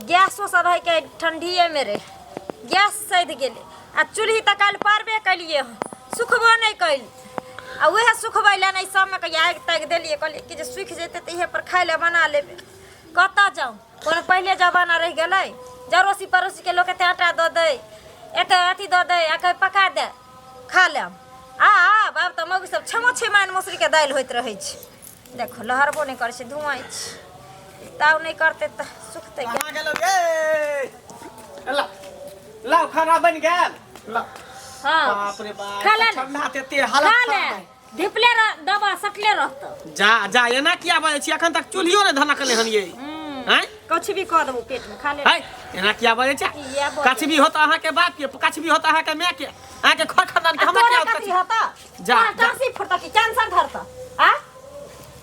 गैसो सधैके ठण्डिएमे रहै, गैस सधि गेलै। आ चूल्ही तऽ काल्हि पारबे केलियै हँ, सुखबो नहि कैल। आ उएह सुखबै लए ने सबमे के आगि तागि देलियै, कहलियै कि जे सुखि जेतै तऽ इहे पर खाय लए बना लेबै। कतऽ जाउ, कोनो पहिले जमाना रहि गेलै जे अड़ोसी पड़ोसीके लोक एते आटा दऽ दै, एते अथी दऽ दै आ कहै पका दे खा लेब। आब आब तऽ मौगी सब छमो छमाइन मसुरीके दालि होइत रहै छै। देखो लहरबो नहि करै छै, धुआँ छै, ताव नहि करतै तऽ सुखतै कहाँ गेलौ गे? ला लाओ, खाना बनि गेल। ला। हाँ। बाप रे बाप, खा ले ने। ठंडा ते एते हालत खा ले, खराब है। धिपले रह, दबा सटले रहतौ। जा जा, एना किया बजै छी? अखन तक चूल्हियो ने धनकलै हन ये। आँय? कुछ भी कऽ देबो पेट में, खा ले। है, एना किया बजै छै? किया बजै? कछबी होत अहाँके बाप के, कछबी होत अहाँके माय के, अहाँके खर खानदान के, आ हमरा तोरा किया होत? कथी होता? जा, तोरा जा। टाँसी फुटता कि कैंसर धरता? आ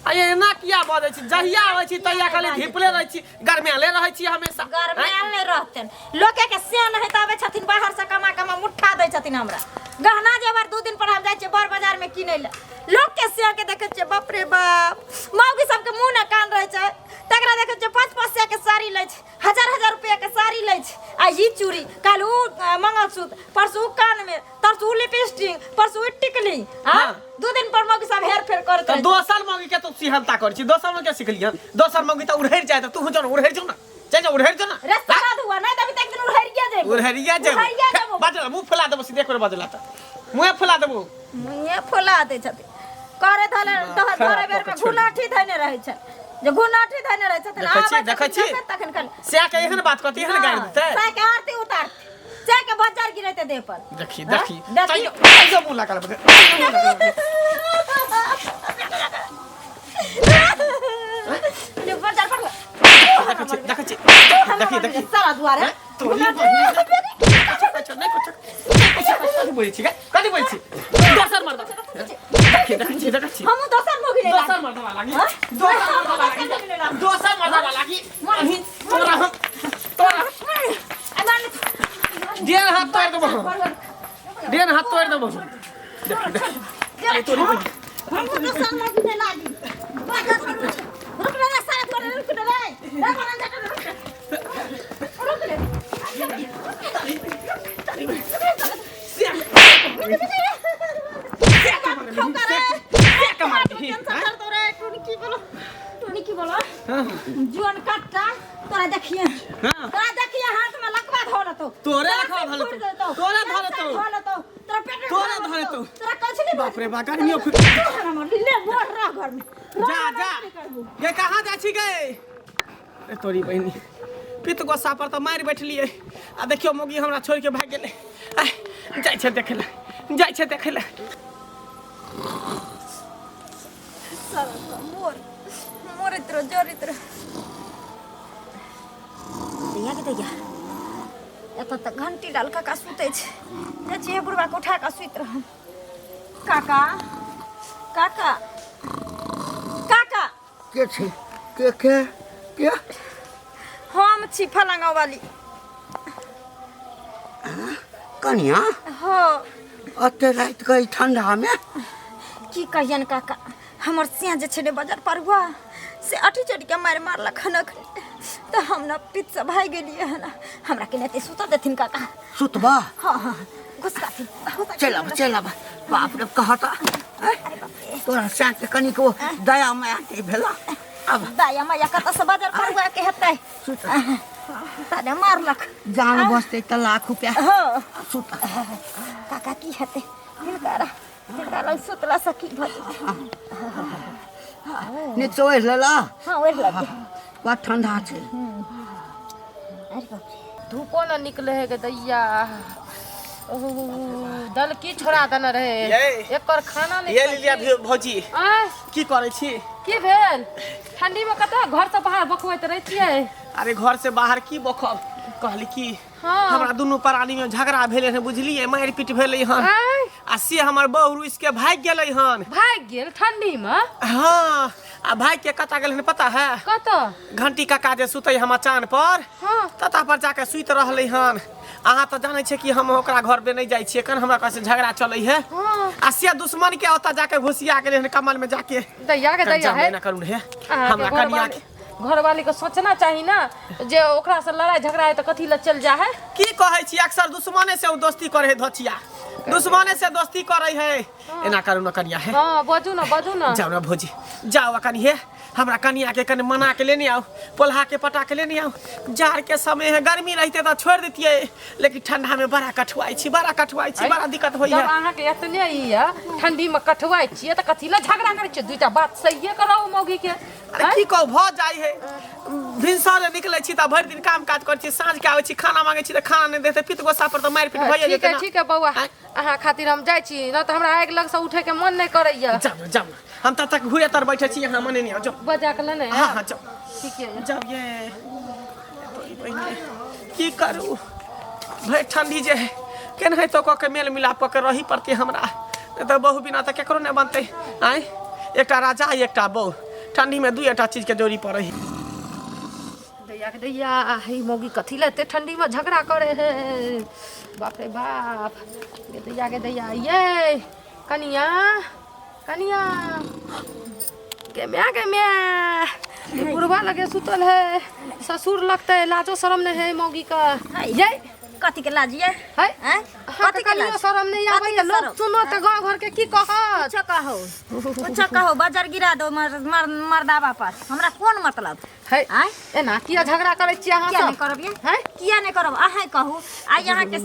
आ एना किया बजै छी? जहिया आबै छी तहिया खाली धिपले रहै छी, गरमायले रहै छी हमेशा। गरमायल नहि रहतनि लोके के, से नहि तऽ आबै छथिन बाहर से कमा कमा मुट्ठा दै छथिन हमरा गहना जेवर। 2 दिन पर हम जाइ छियै बड़ बाजार में किनै लए, लोक के से के देखै छियै, बाप रे बाप, मौगी सबके मुँह ने कान रहै छै तकरा देखै छियै, 5-5 सए के साड़ी लै छै, हजार हजार रुपया के साड़ी लै छै। आ ई चूड़ी, काल्हि उ मंगलसूत्र, परसू उ कान में, तरसू उ लिपस्टिक, परसू उ टिकली। आ 2 दिन पर मौगी सब हेर फेर करैत तऽ रहै छै। दोसर मौगी के तू सिहनता करै छी? दोसर मौगी के सिखलिहन? दोसर मौगी तऽ उड़हरि जाय तऽ तू जो ने, उड़हरि जो ने, चल जा, उड़हरि जो ने। रे साला धुआ नहीं तभी तक दिन उड़हरिया जेबो। उड़हरिया जेबो। उड़हरिया जेबो। बाजला मुंह फुला देबो, सीधे एक बेर बाजला तऽ मुँहे फुला देबो। मुँहे फुला दै छथिन। करे धले खराब धरे बेर कऽ में के छोड़ि। घुनाठी धैने रहै छै, जे घुनाठी धैने रहै छथिन। देखै छी, आबै देखै छथिन छी? तखन तखन खाली सएह के एहन बात कहती, एहन गारि देतै। सएह के आरती उतारती, सएह के बज्जर गिरेते देह पर। देखी। हाँ? देखी। देखी। तैयो तैयो मुँह लगा लेबै, तैयो मुँह लगा लेबै। ले बज्जर पर। देखै छी, देखै छी, देखी देखी। सारा दुआरे। तोरी बहिन, कुछो नहि, कुछो कुछो। कथी बोलै छी गे? कथी बोलै छी? दोसर मर्द देखी, देखै छी, देखै छी। हमहूँ दोसर मोगी ले। दोसर मर्दवा लागी, दोसर मर्दवा लागी, दोसर मर्दवा लागी। अभी तोरा हम तोरा डेढ़ हाथ तोड़ि देबो, डेढ़ हाथ तोड़ि देबो। देख देख, अरे तोरी बहिन। हमहूँ दोसर मोगी ले लागी। रुक रे सारा दुआरे, रुक रे रे रुक रे, रुक रे। से कमार दही। की बोलो जुअन कट्टा, तोरा देखिए। हाँ। तोरा देखिए, हाथ में लकवा धो लेतो। तोरे लकवा धो लेतौ। तोरे धो लेतौ। धो लेतो, तोरा पेट में तोरे धो धो लेतौ। तोरा कुछ नहीं। बाप रे बा, गर्मियो फिर। ले मोर रह घर में। जा जा गे, कहाँ जा छी गे? ए तोरी बहिनी, पित गोस्सा पर तऽ मारि बैठलियै आ देखियौ मौगी हमरा छोड़ि के भागि गेलै। आह, जाइ छै देखै लए, जाइ छै देखै लए। साला मोर मोरैत रह, जरैत रह। दैया के दैया, एतऽ तऽ घंटी डाल काका सुतै छै। जाइ छियै बुढ़बा के उठा कऽ सुति रहम। काका, काका, काका। के छै? के के के? हम छी फलांगा वाली। कनिया? हाँ। अते राति के ठंडा में? की कहियन काका, हमर सिया जे छै ने बाजार परुआ से अठी चढ़ के मारि मारलक हन अखन, तऽ हम ने पित से भागि गेलियै हन। हमरा के नहि सुतऽ देथिन काका। सुतबा? हाँ हाँ, घुसकाथिन। चल आब, चल आब। बाप रे, कहता तोरा सैं के कनिक ओ दया माया नहि भेला आब? दया माया कतऽ से बाजार परुआ के हेतै? सुत। ताने मारलक। जान बचतै तऽ लाख रुपया। हाँ। सुत। काका, की हेतै हिनका हिनका लग सुतला से की भऽ जेतै? नीक से ओढ़ि लेला? हाँ, ओढ़ि लेबै। बड़ ठंडा छै। अरे बाप रे। धूपो न निकले है गे दैया। ओहो, दल की छोड़ा देने रहे। ये। एकर खाना नहीं। ये लिलिया भौजी। आँय? की करै छी? की भेल? ठंडी में कतऽ घर से बाहर बकबैत रहै छियै? अरे, घर से बाहर की बखब, कहली की हमरा दुनू प्राणी में झगड़ा भेलै हन, बुझलियै? मारि पीट भेलै हन। आँय? आ से हमर बहू रुसि के भागि गेलै हन। भागि गेल ठंडी में? हाँ, आ भागि के कतऽ गेलै हन पता है? कतऽ? घंटी काका जे सुतै हम मचान पर, तता पर जाके सुति रहलै हन। अहाँ तऽ जानै छियै कि हम ओकरा घर पे नहि जाइ छियै, कन हमरा कहै से झगड़ा चलै है। आ से दुश्मन के ओतऽ जाके घुसिया गेलै हन कमल में जाके। दैया के दैया जाम है एना करू हे। अहाँके हमरा घर कनिया वाली- के घरवाली के सोचना चाही ना जे ओकरा से लड़ाई झगड़ा है तऽ कथी लए चलि जा है। की कहै छी, अक्सर दुश्मने से ओ दोस्ती करे है, धोचिया दुश्मने से दोस्ती करे है। एना करू न कनिया है। हाँ, बजू ना, बजू ना। जाओ ना भौजी, जाओ कनि हे हमरा कनिया के कनि मना के लेने आओ, पोल्हा के पटा के लेने आओ। जाड़ के समय है, गर्मी रहते तो छोड़ देतिए, लेकिन ठंडा में बड़ा कठुआई छी, बड़ा कठुआई छी, बड़ा दिक्कत होई जब है। अहाँके एतने ई है ठंडी में कठुआइ छियै तऽ कथी लए झगड़ा करै छियै? दूटा बात सहिए कराउ मौगी के। अरे की कहू, भऽ जाइ है। भिनसरे निकलै छी तऽ भरि दिन काम काज करै छी, साँझ के आबै छी, खाना मांगै छी तऽ खाना नहि देतै, पित गोसा पर तऽ मारि पीट भइए ठीक जेतै है ना। ठीक है बौआ, आँय? अहाँ खातिर हम जाइ छी न तऽ हमरा आगि लगसँ उठैके मन नहि करैया। जाउ ने, जाउ ने, हम तब तक घुरे तर बैठे छी, यहाँ मने नहि आउ, जाउ। बजा के लेने हाँ हाँ, जाउ। ठीक है। जाउ ये तोरी बहिने, की करू भरि ठंडी जे है केनाहितो कऽ के मेल मिलाप कऽ के रही पड़तै हमरा, नहि तऽ बहु बिना तऽ केकरो नहि बनतै। आँय, एकटा राजा एकटा बहु, ठंडी में दुएटा चीज के जोड़ी पड़ै है। दैया के दैया, ई मौगी कथी लए एते ठंडी में झगड़ा करे है? बाप रे बाप। गे दैया के दैया, ये कनिया, कनिया गे म्या, गे म्या, ये बुढ़वा लगे सुतल है, ससुर लगते, लाजो शरम नहीं है मौगी का। ये कथी के लाज ये है? हैं? अहाँके कथी के कनियो लाज? शरम नहीं कथी आबैया? के लोग शरम? सुनो तऽ गाँव घर के की कहत? कुछो कहो, कुछो कहो, बजर गिरा दो मर, मर, मर्दाबा पर, हमरा कोन मतलब है? आँय? एना किया झगड़ा करै छियै अहाँ किया सब? नहि करब ये? हैं? किया नहि करब अहाँ कहू? आइ अहाँके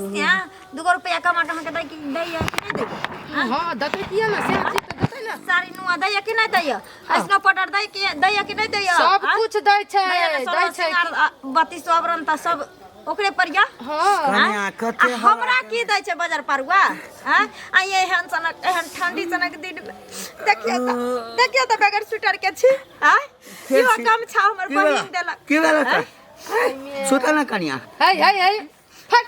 दूगो रुपया कमा के अहाँके दै कि दैया कि नहि दैया? हाँ, देतै किया ने, से चीज तऽ देतै ने। साड़ी नुआ दैया कि नहि दैया? ऐसनो पाउडर दै कि दैया कि नहि दैया? सब आँय? कुछ दै छै, दैया ने, दै सोलह छै। सिंगार, बत्तीस आवरण तऽ सब ओकरे पर या। हाँ। कनिया कते आ हमरा की दै छै बजर परुआ? आँय? आ एहन सनक एहन ठंडी सनक दिन में देखियौ तऽ, देखियौ तऽ बगैर स्वेटर के छी। आँय, इहो गमछा हमर की भेला? बहिन देलक। की भेला तऽ? सुतल ना कनिया। है है है, फट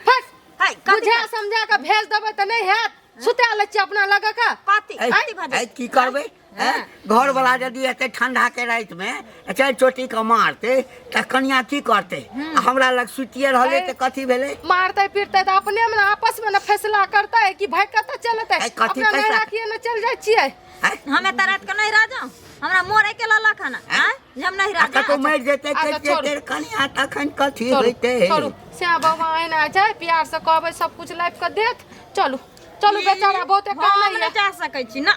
फट। है, कथी? बुझा समझा के भेज देबै तऽ नहि हैत, सुता लै छियै अपना लग के। कथी ऐ, कथी भऽ ऐ, जाइ? की करबै? ऐं? घर वाला यदि एते ठंडा के राति में चारि चोटी के मारते तऽ कनिया की करते? आ हमरा लग सुतिए रहले तऽ कथी भेलै? मारतै पीटतै तऽ अपने में आपस में ने फैसला करतै कि भाई कतऽ चलतै। ऐ, कथी अपना फैसला? नैहरा किए ने चलि जाइ छियै? ऐं? हमे तऽ रात के नहीं रह जाऊं, हमरा मोरे के ललक हन। आँय, जे हम नहीं रह आ कतौ जाऊं। मरि जेतै, अच्छा, कटि छोड़ू। जेतै कनिया, तखन कथी चलू होइतै? चलू श्याम बाबा, एना छै प्यार से कहबै सब कुछ लाबि कऽ देत। चलू चलू, बेचारा बहुते हम कानै नहि जा सकै छी ना,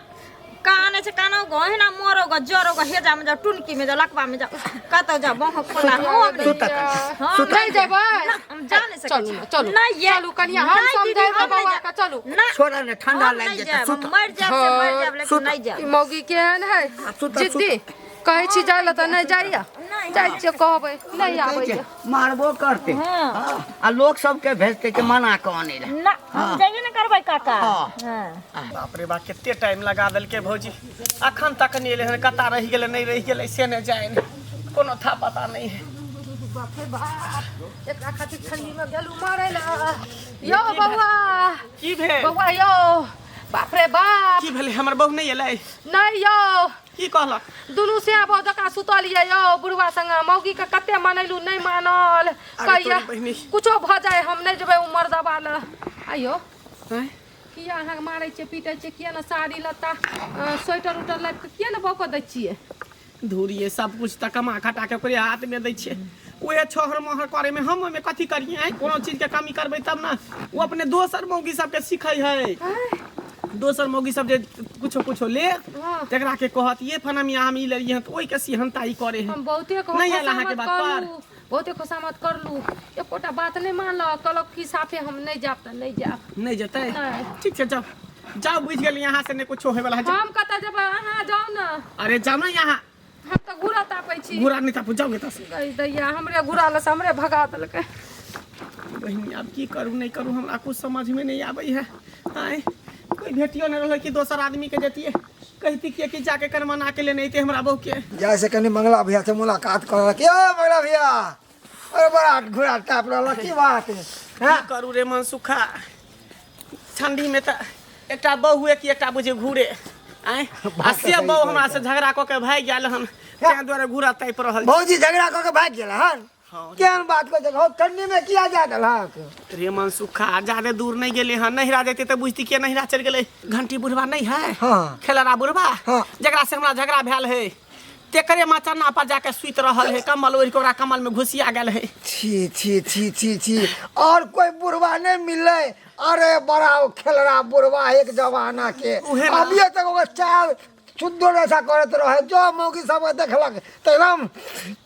कानै छै, कानो गो ओहिना मरो गो, जरो गो, हेजा में जाओ, टुनकी में जाओ, लकवा में जाओ, कतौ जाओ, बहु खोला हम नहीं। सुतऽ हम नहि जेबै? ना, हम जा नहीं सकै चलू छी। ने, चलू। नहीं ये चलू कनिया, हम नहीं दीदी, समझाएब हम नहीं बौआ जायब। के, चलू। ना, छोड़ा ने, ठंडा हम लागि नहीं जेतै, जायब, सुतऽ। मरि जायब से मरि जायब, लेकिन सुतऽ। नहीं जायब। ई मौगी केहन है सुतऽ, जिद्दी, कहै छी जाइ लए तऽ नहि जाइया। नहि। जाइ छियै कहबै, नहि आबैया। मारबो करते। हाँ। हाँ, आ लोक सबके भेजते कि मना कऽ आनै लए। ना, हम जाइए ने करबै काका। हाँ। हाँ। बाप रे बा, कते टाइम लगा देलकै भौजी, अखन तक नहि एलै हन, कता रहि गेलै नहि रहि गेलै से नहि जानि, कोनो था पता नहीं है। बाप रे बाप, एकरा खातिर ठंडी में गेलू मारै लए। यौ बौआ। की भेल? बौआ यौ, बाप रे बाप। की भेलै? हमर बहु नहि एलै? नहि यौ। की कहलक? दुनू से आब जकाँ सुतल ये यौ बुढ़वा संगे। मौगी के कते मनैलू, नहि मानल। कहिया तोरी बहिनी। कुछो भऽ जाय, हम नहि जेबै ओ मर्दबा लए। आइयो आँय? किया अहाँके मारै छियै पीटै छियै? किया ने साड़ी लत्ता स्वेटर उटर लाबि कऽ किया ने बौकऽ दै छियै? धूरिये, सब कुछ तऽ कमा खटा के ओकरे हाथ में दै छियै, उहे छोहर मोहर करे में हम ओहिमे कथी करियै? आँय, कोनो चीज के कमी करबै तब ने। ओ अपने दोसर मौगी सबके सीखै है, दोसर मौगी सब जे कुछो कुछो ले हाँ। तकरा के कहत ये फनामिया हम ई लेलियै हन, तऽ ओहि के सिहनता ई करे है। हम बहुते नहि आयल अहाँके खुशामद बात पर? करलू, बहुते खुशामद करलू, एकोटा बात नहि मानलक। कहलक कि साफे हम नहि जायब तऽ नहि जायब। नहि जेतै? नहि। ठीक छै, जाउ जाउ, बुझि गेलियै यहाँ से नहि कुछो होय वाला है, जाउ। हम कतऽ जेबै? अहाँ जाउ ने। अरे जाउ ने यहाँ। हम तऽ घूरा तापै छी। घूरा नहि तापू, जाउ एतऽ से। गई दैया, हमरे घूरा लए से हमरे भगा देलकै। बहिनी, आब की करू नहि करू, हमरा कुछ समझ में नहीं आबै है। आँय, कोई भेटियो नहि रहलै कि दोसर आदमी के जतियै, कहती कि कि जाके कर मना के लेने अइते हमरा बहू के। जाइ से कनि मंगला भैया से मुलाकात करलक। यौ मंगला भैया, अरे बड़ा घुरा टाप रहल, की बात है? की करू रे मनसुखा, ठंडी में तऽ एकटा बहु कि एकटा बुझे घूरे। आँय, आ से बहु हमरा से झगड़ा कऽ के भागि गेल हन, ताहि दुआरे घूरा तापि रहल छी। भौजी झगड़ा कऽ के भागि गेल हन? हाँ। केहन बात कहै छै? ठंडी में किया जा देलक? रे मनसुखा, ज्यादा दूर नहीं गेले हन, नहिरा जैते तऽ बुझती के नहिरा चलि गेलै। घंटी बुढ़वा नहीं है? हाँ। खेलरा बुढ़वा? हाँ। जकरा से हमरा झगड़ा भेल है, तेकरे मचाना पर जाके सुति रहल है, कम्बल ओढ़ि के ओकरा कम्बल में घुसिया गेल है। छी छी छी छी छी, और कोई बुढ़वा नहीं मिले? अरे बड़ा ओ खेलरा बुढ़वा एक जमाना के। उहे ना। अभिये तक ओकर चाल शुद्धो नशा करैत रहे, जो मौगी सब देखलक तऽ एकदम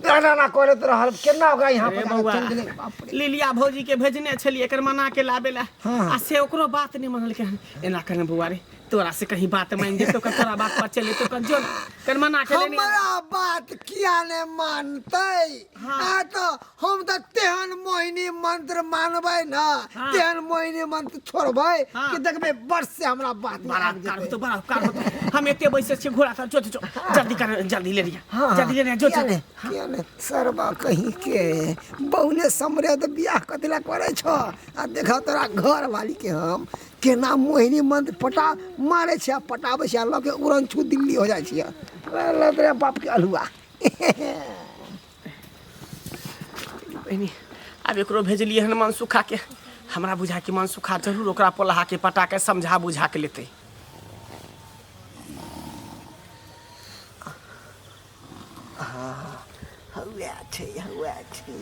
ना ना करैत रहल। केना ओकरा यहाँ अरे पर बौआ, चलि गेलै, बाप रे। लिलिया भौजी के भेजने छलियै एकर मना के लाबे ला। हाँ। आ से ओकरो बात नहीं मानलकै हन। एना करने बौआ रे, तोरा से कहीं बात मान जेतो, कर तोरा बात पर चले तो कर जो कर मना के लेने। हमरा बात किया ने मानतै? हाँ। आ तऽ हम तऽ तेहन मोहिनी मंत्र मानबै न। हाँ। तेहन मोहिनी मंत्र छोड़बै हाँ। कि देखबै वर्ष से हमरा बात में बड़ा आबि उपकार जेतै। होतो, बड़ा उपकार होतो। हम एते बैसे छियै घोड़ा तर, जो जो जल्दी कर, जल्दी ले लिया। हाँ, जल्दी ले लिया जो किया जो। ने, किया ने, सरबा कहीं के बहुने समरे तऽ बियाह कथी ला करै छ? आ देख तोरा घर वाली के हम केना मोहिनी मंत्र पटा मारै छै आ पटाबै छै आ लऽ के उड़न छू दिल्ली हो जाइ छियै। ले तोरा बाप के अल्हुआ। बहिनी, आब एकरो भेजलियै हन मनसुखा के, हमरा बुझा कि मनसुखा जरूर ओकरा पोलहा के पटा के समझा बुझा के लेतै। हौआ छै, हौआ छै।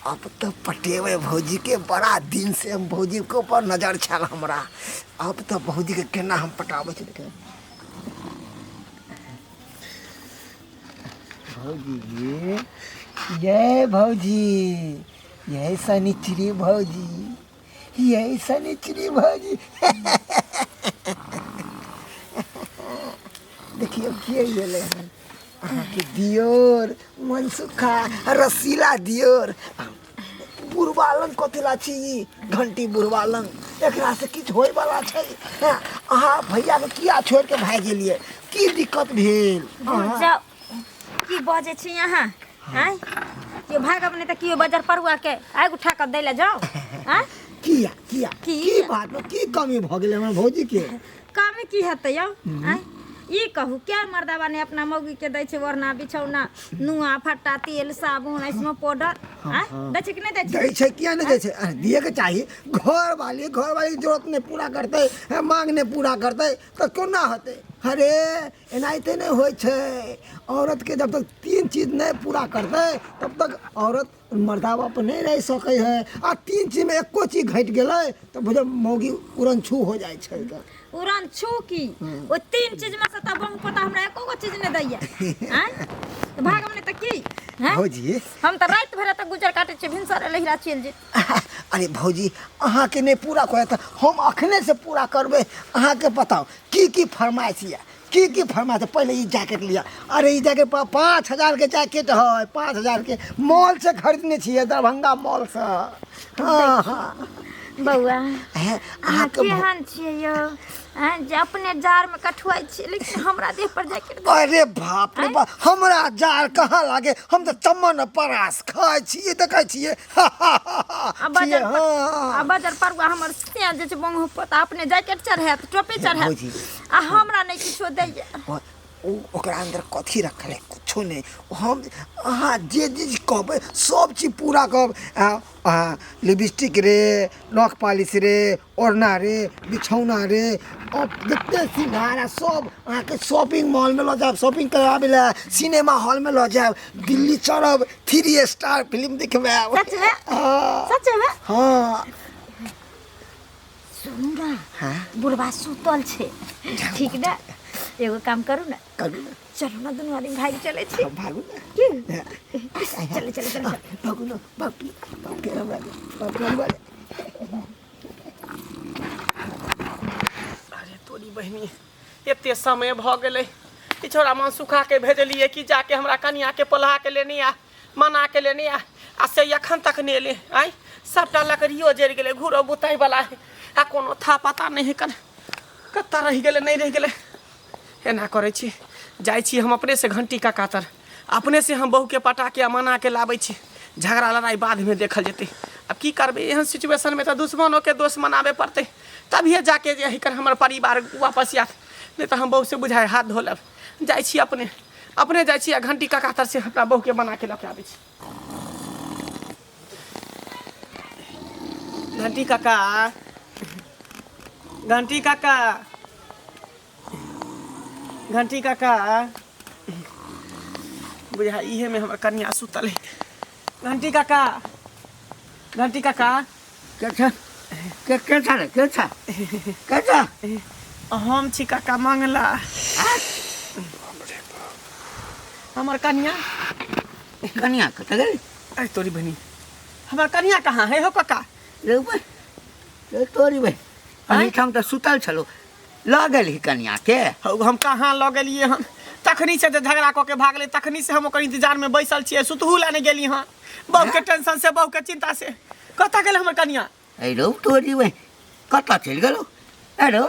अब तऽ पटेबै भौजी के। बड़ा दिन से हम भौजी के ऊपर नजर छल हमरा। अब तऽ भौजी के केना हम पटाबै छी, देखियौ। भौजी, जय भौजी, जय शनिचरी भौजी, जय शनिचरी भौजी। देखियौ के गेलै हन, अहाँके दियोर मनसुखा, रसीला दियोर। बुढ़वा लग कथी ला छी ई घंटी? बुढ़वा लग एकरा से किछु होय वाला छै? हँ, अहाँ भैया के किया छोड़ के भागि गेलियै? की दिक्कत भेल अहाँ? जाउ, की बजै छी अहाँ? आँय, केओ भागब नहि तऽ केओ बजर परुआ के आगि उठा कऽ दै लए जाउ? आँय? किया किया? की? की बात, की कमी भऽ गेलै हमर भौजी के? कमी की हेतै यौ? आँय, ई कहू, क्या मर्दाबा ने अपना मौगी के दै छै ओढ़ना, बिछौना, नुआ फट्टा, तेल, साबुन, ऐसनो पाउडर? आँय, दै छै कि नहि दै छै? दै छै, किया नहि दै छै? अरे, दिएके चाही। घर वाली, घर वाली के जरूरत नहि पूरा करतै, मांग नहि पूरा करतै तऽ कोना हेतै? अरे, एनाहिते नहि होइ छै। औरतके जब तक तीन चीज नहि पूरा करतै तब तक औरत मर्दाबा पर नहि रहि सकै है। आ तीन चीजमे एको चीज घटि गेलै तऽ बुझो मौगी उड़न छू हो जाइ छै ग। उड़न छू की, ओ तीन चीज में से तऽ बहु पता हमरा एको गो चीज नहि दैया। आँय, तऽ भागब नहि तऽ की? हैं? भौजी, हम तऽ राति भरि तऽ गुजर काटै छियै, भिनसरे लहिरा चलि जेतै। अरे भौजी, अहाँके नहि पूरा करत तऽ हम अखने से पूरा करबै अहाँके। बताउ, की की फरमाइश यऽ? की की फरमाइश? पहिले ई जैकेट लिअ। अरे, ई जैकेट 5,000 के जैकेट है, 5,000 के, मॉल से खरीदने छियै, दरभंगा मॉल से। हाँ हाँ। बौआ, हे, अहाँ अहाँके केहन छियै यौ? आँय, जे अपने जाड़मे कठुआइ छियै लेकिन हमरा देह पर जैकेट अरे बाप रे बाप, हमरा जाड़ कहाँ लागे? हम तऽ चमन परास खाइ छियै, देखै छियै। आ छियै। बजर पर आ हाँ। बजर परुआ हमर से जे छै बहु पोता अपने जैकेट चढ़ायत, टोपी चढ़ायत भौजी। आ हमरा नहि किछो दैया। ओ ओकरा अंदर कथी रखल है? कुछो नहि। हम अहाँ जे चीज कहबै सब चीज पूरा करब। आ लिपस्टिक रे, नख पालिश रे, ओढ़ना रे, बिछौना रे, और जते सिंघार है सब। अहाँके शॉपिंग मॉलमे लऽ जायब शॉपिंग कराबै लए, सिनेमा हॉलमे लऽ जायब, दिल्ली चढ़ब, थ्री स्टार फिल्म देखबायब। सच में? हाँ। सच में? हाँ। सुनू ने। हाँ। बुढ़बा सुतल छै, ठीक ने? एगो काम करू ने। करू ने। चलू ने, दुनू आदमी भागि चलै छी। भागू ने। की? चलू चलू चलू। भागू ने, बाप बाप के हमरा, बाप के हमरा। अरे तोरी बहिनी, एते समय भऽ गेलै। ई छौड़ा मनसुखा के भेजलियै कि जाके हमरा कनिया के पोल्हा के लेने आ, मना के लेने आ, आ से एखन तक नहि एलै। आँय, सभटा लकड़ियो जरि गेलै, घूरो बुताइ वाला है आ कोनो था पता नहि है, कन कतऽ रहि गेलै, नहि रहि गेलै। एना करै छी, जाइ छी हम अपने से घंटी काका तर, अपने से हम बहूके पटा के आ मना के लाबै छी। झगड़ा लड़ाइ बादमे देखल जेतै। आब की करबै? एहन सिचुएशनमे तऽ दुश्मनोके दोष मनाबे पड़तै, तभिए जाके जे एकर हमर परिवार वापस आयत, नहि तऽ हम बहू से बुझाइ हाथ धो लेब। जाइ छी, अपने अपने जाइ छी आ घंटी काका तर से अपना बहूके बना के लऽ के आबै छी। घंटी काका, घंटी काका। घंटी काका बुझा इहे में हमर कनिया सुतल है। घंटी काका, घंटी काका। के छ के के छ रे के छ के छ? हम छी काका मंगला। हमर कनिया। कनिया कतऽ गेलै? अरे तोरी बहिनी, हमर कनिया कहाँ है हो काका? रे बे रे तोरी बे, एहिठाम तऽ सुतल छलौ, लऽ गेलही कनिया के? हौ, हम कहाँ लऽ गेलियै हन? तखनी से जे झगड़ा कऽ के भागलै तखनी से हम ओकर इंतजार में बैसल छियै, सुतहु लए नहि गेली हन बहू के टेंशन से, बहू के चिंता से। कतऽ गेलै हमर कनिया? अरे रौ तोरी बे, कतऽ चलि गेलौ? अरे रौ,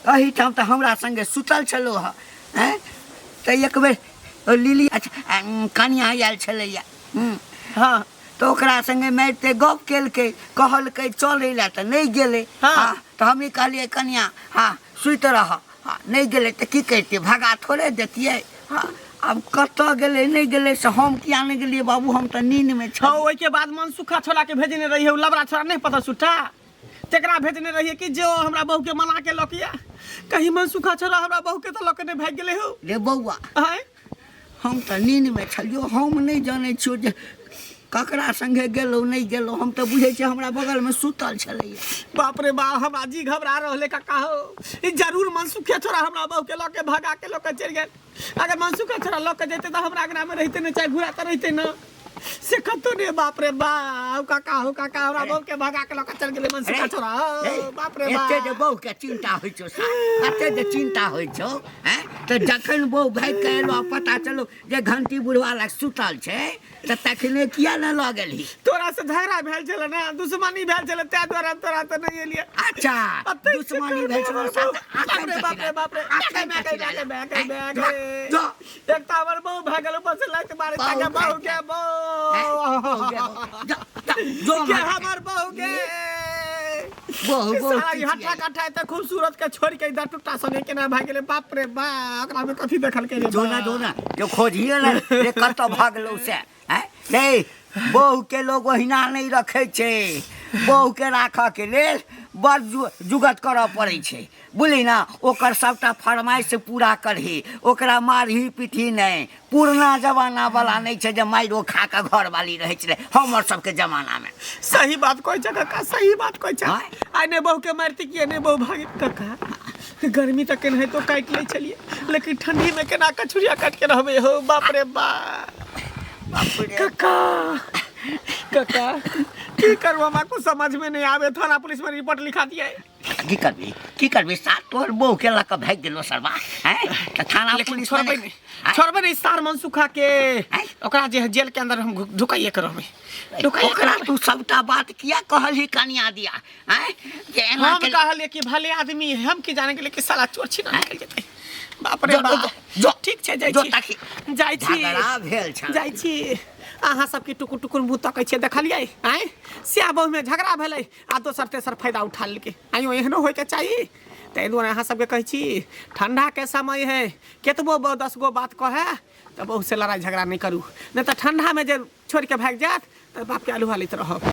एहिठाम तऽ हमरा सङ्गे सुतल छलौ हँ। आँय, तऽ एक बेर ओ लिली अच्छा कनिया आयल छलैया। हाँ। तऽ ओकरा सङ्गे मारिते गप केलकै, कहलकै चलै लए, तऽ नहि गेलै। हाँ। तऽ हमही कहलियै कनिया हँ सुति रह। हँ, नहि गेलै तऽ की करितियै, भगा थोड़े दैतियै। हँ, आब कतऽ गेलै नहि गेलै से हम किया नहि गेलियै बाबू, हम तऽ नींदमे हँ छलहुँ। ओहिके बाद मनसुखा छोड़ा के भेजने रहियै, ओ लबड़ा छोड़ा नहि पता सुट्टा, तकरा भेजने रहियै कि जो हमरा बहू के मना के लऽ के आ। कहीं मनसुखा छोड़ा हमरा बहू के तऽ लऽ के नहि भागि गेलै हौ? रे बौआ, आँय? हम तऽ नींदमे छलियौ, हम नहि जानै छियौ जे ककरा सङ्गे गेलहुँ नहि गेलहुँ, हम तऽ बुझै छियै हमरा बगलमे सुतल छलैया। बाप रे बाप, हमरा जी घबरा रहले काका हो, ई जरूर मनसुखे छोड़ा हमरा बहू के लऽ के भगा के लऽ के चलि गेल। अगर मनसुखे छोड़ा लऽ के जैते तऽ हमरा अंगना में रहिते ने, चाहे घुरा तऽ रहिते न, से कतौ ने। बाप रे बाप काका हो, काका हमरा बहू के भगा के लऽ के चलि गेलै मनसुखा छोड़ा हो, बाप रे एते जे बाप। बहू के चिंता होइ छौ सार, एते जे चिंता होइ छौ हैं, तऽ जखन बहू भागि के एलो आ पता चलो जे घंटी बुढ़वा लग सुतल छै, तऽ तखने किया ने लऽ गेलही? तोरा से झगड़ा भेल छलै ने, दुश्मनी भेल छलै, ताहि दुआरे हम तोरा तऽ नहि एलियै। अच्छा, अते दुश्मनी भेल छलो साथ। बाप रे बाप रे बाप रे, अखन बाप रे, कथी बाप रे, बाप रे, बाप रे। जो। एक तऽ हमर बहू भए गेल, ऊपर से लात मारे बहू के बहू भए के बहू जो के हमर बहू के बहू बहू साला ई हट्ठा कट्ठा एते खूबसूरत के छोड़ के इधर टुट्टा सने केना भागि गेलै? बाप रे बाप, ओकरा में कथी देखलकै रे? जो ना, बाप? जो ना, जो खोजिए ना रे कतऽ भागलौ से। हैं रे, बहू के लोग ओहिना नहि रखै छै, बहू के राखऽ के लेल बड़ जुगत करऽ पड़ै छै, बुझली ना? ओकर सबटा फरमाइश पूरा करही, ओकरा मारही पीटही नहि। पुरना जमाना वाला नहि छै जे मारिओ खा कऽ घरवाली रहै छलै हमर सबके जमाना मे। सही बात कहै छै काका, सही बात कहै छै। आँय? आइ नहि बहू के मारती किए नहि बहू भागी? काका, गर्मी तऽ केनाहितो काटि लै छलियै, लेकिन ठंडी में केना कछुरिया काटि के रहबै हो? बाप रे बाप। बाप रे। काका, काका की करू, हमरा कुछ समझ में नहीं आवे, थाना पुलिस में रिपोर्ट लिखा दिए। की करबी, की करबी? सात तोहर बहू के लऽ कऽ भागि गेलो सरबा, हैं, तऽ थाना लेकिन पुलिस छोड़बै में नहीं, छोड़बै नहीं सार मनसुखा के। आँय? ओकरा जे है जेल के अंदर हम ढुकाइए के रहबै, ढुकाइए के ओकरा रहबै। तू सबटा बात किया कहलही कनिया दिया? हैं, जे एना हम के कहलिए कि भले आदमी है, हम की जाने के लिए कि साला चोर छिना निकल जेतै। बाप रे जो, बाप। जो, जो। ठीक छै, जाइ जो छी। ताकि। जाइ छी। झगड़ा भेल छल। जाइ छी। अहाँ सबके टुकुर टुकुर मुँह तकै छियै, देखलियै? आँय, सएह बहुमे झगड़ा भेलै आ दोसर तेसर फायदा उठा लेलकै। आइयो एहनो होइके चाही? ताहि दुआरे अहाँ सबके कहै छी, ठंडाके समय है, केतबो 10 गो बात कहै तऽ बहुसँ लड़ाइ झगड़ा नहि करू, नहि तऽ ठंडामे जे छोड़िके भागि जायत तऽ बापके अल्हुआ लैत रहब।